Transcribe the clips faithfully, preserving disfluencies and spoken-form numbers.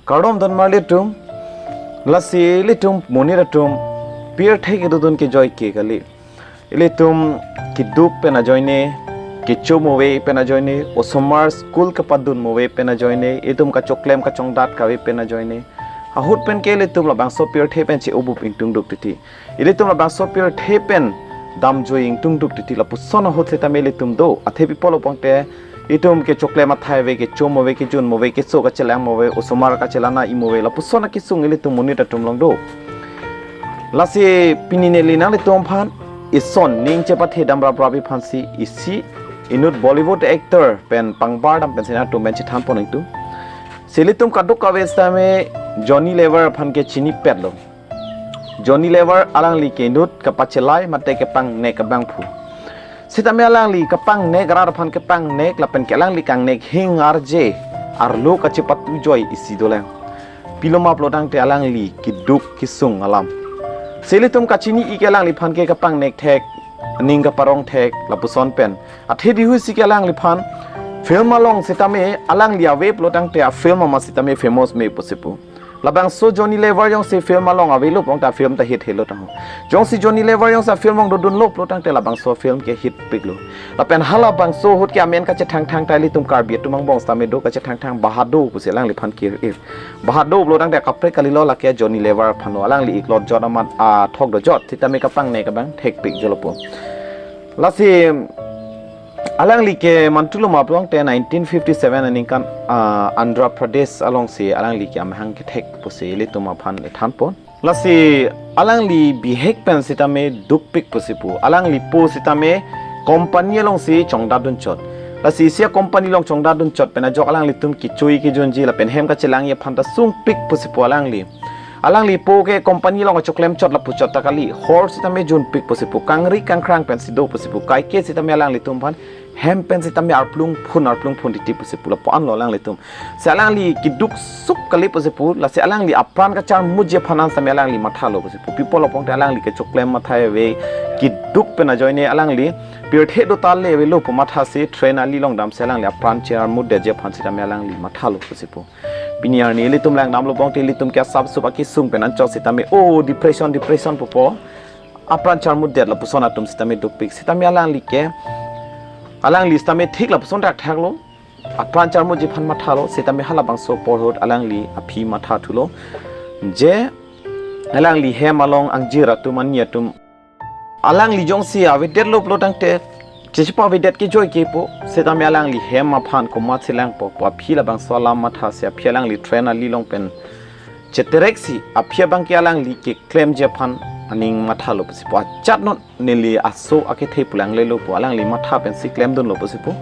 Kardom don marli atum. Lasi ilitum monit atum pirthe kedodun kejoi ke kali. Ilitum keduk pen ajoine, kecho move pen ajoine, osomar school kepadun move pen ajoine, itum kachoklem kachongdat kave pen ajoine, ahut pen ke ilitum labangso pirthe pen che-obup ingtungduk titi. Ilitum labangso pirthe pen damjoi ingtungduk titi, lapuson ahut setame ilitum do. Athe pi pulo pulote itum kechoklem athai ave, kecho move, kejun move, keso kachelang move, osomar kachelang-i move, lapuson akesung ilitum monit atum along do. Lasi pini neli nanglitum aphan ison ning chepathe damraprap aphansi isi inut Bollywood actor pen pangbar dam pensi nangtum pen chethan pon ingtung. Si ilitum kadokave setame Johnny Lever aphan ke chinipetlo. Johnny Lever alangli ke inut kapachelai mate kepangnek abangphu. Setame alangli kepangnek, rat aphan kepangnek lapen ke alangli kangnek hing arje arlo kachepatu joi isi dolang. Pilo ma pulo tangte alangli keduk kesung alam. Si ilitum kachini-i ke alangliphan ke kepangnek thek, ning kaparong thek, lapuson pen. Athe dihui si ke alangliphan film along setame alangli ave pulo tangte a film ama setame famous me pusi pu. Labangso Johnny Lever jongsi film along avelo pulote a film ta hit helo taho. Jongsi Johnny Lever jongsi a film along dodunlo pulo tangte labangso film ke hitpiklo. Lapen halabangso ahut ke amen kachethangthang ta ilitum Karbi atum angbong setame do, kachethangthang Bahado pusi alangliphan kir-ir. Bahado pulo tangte kaprek kalilo, lake Johnny Lever aphanlo, alangli iklot jot amat athok dojot setame kepangnek abang thekpik jolo pu. Lasi alangli ke mantulo ma pulote nineteen fifty-seven aningkan, ah, Andhra Pradesh alongsi alangli ke amahang kethek pusi ilitum aphan ethan pon. Lasi alangli bihek pen setame dukpik pusi pu. Alangli po setame company alongsi chongdatdun chot. Lasi isi a company along chongdatdun chot pen ajok alanglitum kecho-i kejunji lapen hem kachelang-i aphan ta sungpik pusi pu alangli. Alangli po ke company along kachoklem chot lapu chot ta kali. Hor setame junpik pusi pu. Kangri kangkrang pensi do pusi pu. Kaike setame alanglitum aphan hem pen setame arplung phun arplung phun titi pusi pu, lapu anlo alanglitum. Si alangli keduk suk kali pusi pu, lasi alangli apran kacharmutji aphan an setame alangli mathalo pusi pu. Pi pulo pulote alangli kechoklem athai ave, keduk pen ajoine alangli pirthe do ta le avelo pu mathasi train ali along damsi alangli apran charmutdetji aphan setame alangli mathalo pusi pu. Pini arni ilitum langdamlo pulote ilitum ke asap sup akesung pen anchot setame, oh, depression, depression pupo. Apran charmutdet lapuson atum setame dukpik. Setame alangli ke, alangli setame thik lapuson thakthaklo. Apran charmutji aphan mathalo, setame halabangso apor ahut alangli aphi mathathulo. Je alangli hem along angjir atum, ani atum, alangli jongsi avedetlo pulo tangte, chechepavedet kejoi ke pu, setame alangli hem aphan komatsi langpo pu aphi labangso alam mathasi aphi alangli train ali along pen chetereksi aphi abang ke alangli keklemji aphan aning mathalo pusi pu. Ajat non neli aso akethe pu langlelo pu alangli matha pensi klemdunlo pusi pu.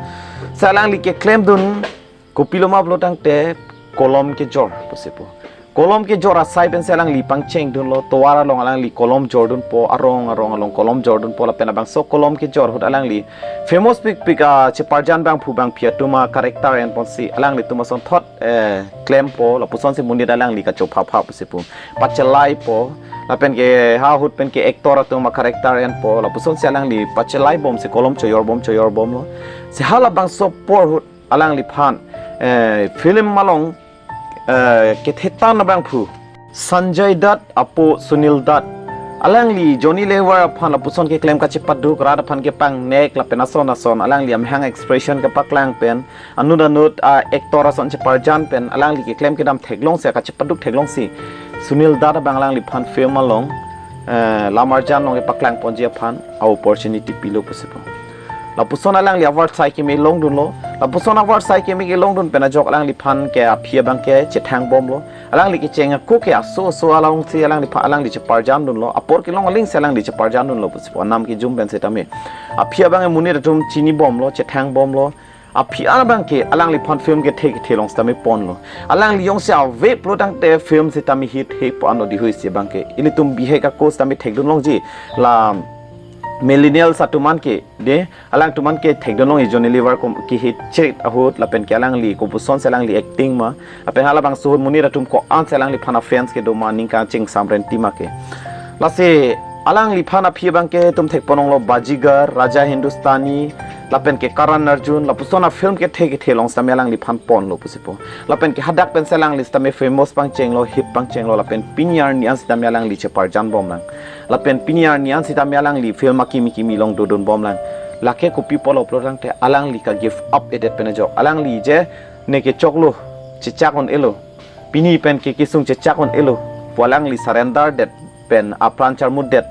Si alangli keklemdun kopilo ma pulo tangte kolom kejor pusi pu. Kolom kejor asai pensi alangli pangchengdunlo, tovar along alangli kolom jordunpo, arong arong along kolom jordunpo lapen labangso kolom kejor ahut alangli famous pikpik a cheparjan abangphu abangphi atum a character enponsi alanglitum asonthot, eh, klempo, lapusonsi monit alangli kachophapha pusi pu. Pachelaipo, lapen ke ha ahut pen ke actor atum a character enpo, lapusonsi alangli pachelaibomsi kolom chojorbom chojorbomlo. Si halabangso apor ahut alangliphan, eh, film along, eh, kethetan abangphu Sanjay Dutt apo Sunil Dutt, alangli Johnny Lever aphan lapuson keklem kachepaduk, rat aphan kepangnek lapen ason ason alangli amahang expression kepaklang pen, anut anut a actor ason cheparjan pen alangli keklem kedam theklongsi, kachepaduk theklongsi Sunil Dutt abang alangliphan film along, eh, lam arjan along kepaklang ponji aphan a opportunity pilo pusi pu. Lapuson alangli award sai keme longdunlo. Lapuson award sai keme kelongdun pen ajok alangliphan ke aphi abang ke chethangbomlo. Alangli kecheng ako ke aso aso alongsi alangliphan alangli cheparjandunlo. Apor kelong alingsi alangli cheparjandunlo pusi pu. Anam kejum pen setame aphi abang ke monit atum chinibomlo, chethangbomlo. Aphi abang ke alangliphan film kethe kethe along setame ponlo. Alangli jongsi ave pulo tangte film setame hit he pu anlo dihui si abang ke. Ilitum bihek ako setame thekdun longji. La millennials atum an ke, de, alangtum an ke thekdun longji Johnny Lever kom ke hit chek ahut lapen ke alangli kopusonsi alangli acting ma. Lapen halabangso ahut monit atum ko-ansi alangliphan a fans kedo ma ningkan chingsam renti ma ke. Lasi alangliphan aphi abang ke itum thekpon longlo Baazigar, Raja Hindustani, Lapen ke Karan Arjun, lapuson a-film kethe kethe along sitame alangliphan ponlo pusi pu. Lapen ke hadak pen si alangli sitame famous pangchenglo, hit pangchenglo, lapen pini arni an sitame alangli cheparjan bomlang. Lapen pini arni an sitame alangli film akimi kimi along dodun bomlang. Lake kopi apotlo pulo tangte alangli ka-give up-edet pen ajok. Alangli je neke choklo, chechak un-elo. Pini pen ke kesung chechak un-elo pu alangli surrender-det pen apran charmutdet,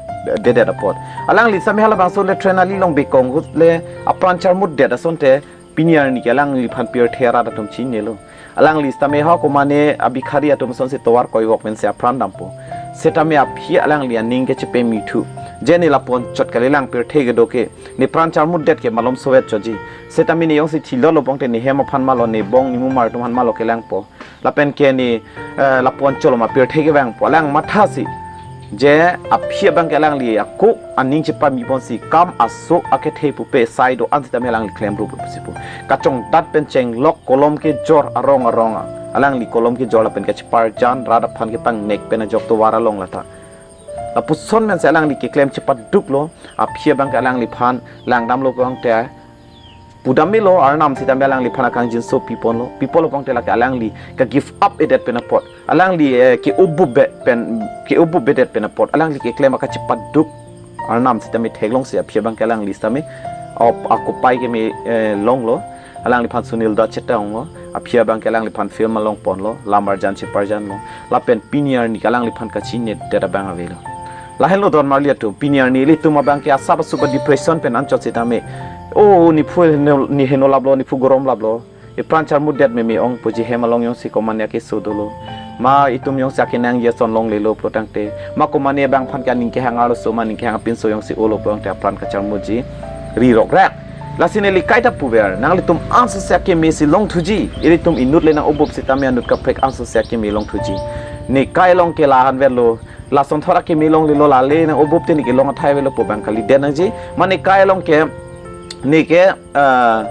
dedet apot. Alangli sitame halabangso le train ali along bekong ahut le apran charmutdet asonte pini arni ke alangliphan pirthe arat atum chininelo. Alangli sitame ho komane abikhari atum asonsi tovar koivok pensi apran dampo. Sitame aphi alangli aning ke chepemithu. Je ne lapu-an chot kalilang, pirthe kedo ke ne pran charmutdet ke malom sovet choji. Sitame ne jongsi thilolo pangte ne hem aphan malo, ne bong ne mumar atum aphan malo kelangpo. Lapen ke ne, eh, lapu-an choloma pirthe kevangpo. Alang mathasi je aphi abang ke alangli ako aning chepamiponsi kam aso akethe pupe sai do-an sitame alangli klemrup pusi pu. Kachongdat pen chenglok, kolom kejor arong arong a. Alangli kolom kejor lapen kacheparjan rat aphan kepangnek pen ajok tovar along lata. Lapuson pensi alangli keklem chepaduklo, aphi abang ke alangliphan langdamlo pangte pudamelo, Arnam sitame alangliphan akangjinso piponlo, pipolo pangte lake alangli ka-give up-edet pen apot. Alangli, eh, ke-obup be-, pen, ke-obup-edet pen apot. Alangli keklem akachepaduk Arnam sitame theklongsi aphi abang ke alangli sitame op akopai keme, eh, longlo. Alangliphan Sunil Da chetonglo. Aphi abang ke alangliphan film along ponlo. Lam arjan cheparjanlo. Lapen pini arni ke alangliphan kachininedet abang avelo. Lahenlo don marli atum, pini arni ilitum abang ke asap asup a-depression pen anchot sitame, o, nephu heno, ne heno laplo, nephu gorom laplo. Epran charmutdet meme ong puji hem along jongsi komane akeso dolo. Ma itum jongsi akenangji ason longlelo pulo tangte, ma komane abangphan ke aning kehang arloso, ma aning kehang apinso jongsi olo pulo tangte apran kacharmutji rirok rak. Lasi neli kaita puver, nanglitum ansose akeme si longthuji, ilitum inut le nang-obup sitame anut kaprek ansose akeme longthuji. Ne kai along ke la-an verlo, lason thora akeme longlelo, lale nang-obup te ne kelong athai avelo pu abang kalidet nangji. Ma ne kai along ke, ne ke, ah,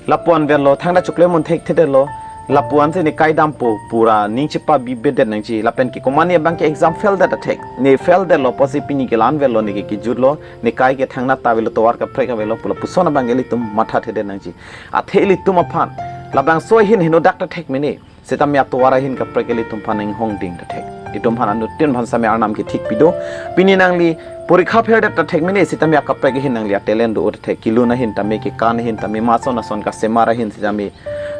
lapu-an verlo, thangta chokle mun thekthedetlo, lapu-an si ne kai dampo, pura ning chepabibedet nangji. Lapen ke komane abang ke exam fail-det athek, ne fail-detlo pusi pini ke la-an verlo, ne ke kejutlo, ne kai ke thangta ta avelo, tovar kaprek avelo pu lapuson abang ke ilitum mathathedet nangji. Athe ilitum aphan labangso ahin henodak ta thek mene. Sitame atovar ahin kaprek ilitum aphan inghongding ta thek. Itum aphan anuttin aphan sitame Arnam ke thik pido. Pini nangli porikha pherdet ta thek mene, sitame akaprek ahin nangli a-talent do ta thek. Kelun ahin tame, kekan ahin tame, ma ason ason kasemar ahin sitame.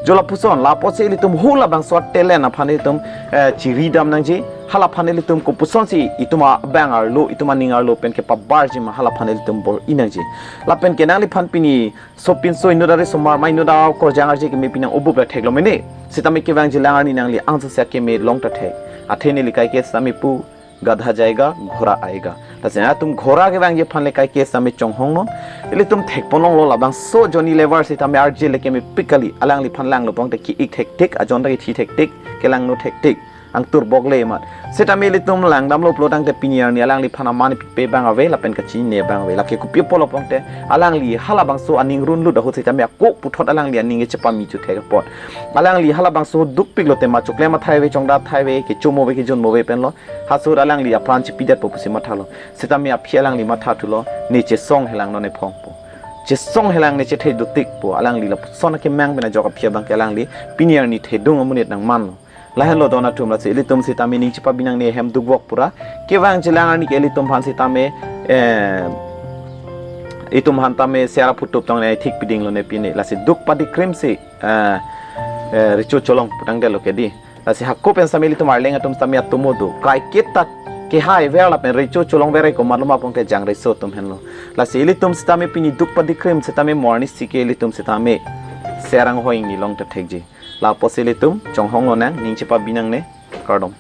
Jo lapuson, la apotsi ilitum hu labangso a-talent aphan ilitum, eh, chiridam nangji. Halaphan ilitum kopusonsi itum abang arlo, itum aning arlo pen kepabarji ma, halaphan ilitum bor-i nangji. Lapen ke nangliphan pini sopinso inut ari somar ma inut a-korjang arje keme pi nang-obup ta theklo mene. Sitame kevangjilang arni nangli ansose akeme long ta thek. Athe neli kaike sitame pu, gadha jayega, ghora aayega. Lasi atum ghora kevangji aphan le kaike sitame chonghongnon. Ilitum thekponlonglo labangso Johnny Lever sitame arje le kemepik kali. Alangliphan langlo pangte ki-ik thektik, ajon ta kithi thektik, kelangno thektik. Angtur bokle mat. Sitame ilitum langdamlo pulo tangte pini arni alangliphan aman pipe abang ave, lapen kachinine abang ave. Lake kopi apotlo pangte alangli halabangso aning runlut ahut sitame ako puthot alangli aning ke chepamichu thek apot. Alangli halabangso dukpiklo tema, choklem athai ave, chongdat athai ave, kecho mo ave, kejun mo ave penlo. Halaso ahut alangli apran chepidetpo pusi mathalo. Sitame aphi alangli mathathulo, ne chesong helang non ephongpo. Chesong helang ne chethe dotikpo, alangli lapuson akemang pen ajok aphi abang ke alangli pini arni thedung amonit nangmanlo. Lahenlo don atum, lasi ilitum sitame ning chepabi nangne, hem dukvok pura. Kevangjilang arni ke ilitum aphan sitame, eh, itum aphan tame sera phutup tongne thik pidinglo ne pine. Lasi duk padikrimsi, eh, eh, recho cholong putangdetlo ke di. Lasi hako pen sitame ilitum arleng atum sitame atomo do. Kaiketa kehai ver lapen recho cholong ver ko maloma pangte jangreso atum henlo. Lasi ilitum sitame pini duk padikrim sitame mo arnisi ke ilitum sitame serang hoing ni long ta thekji. La apotsi ilitum chonghonglonang, ning chepabi nangne, kardom.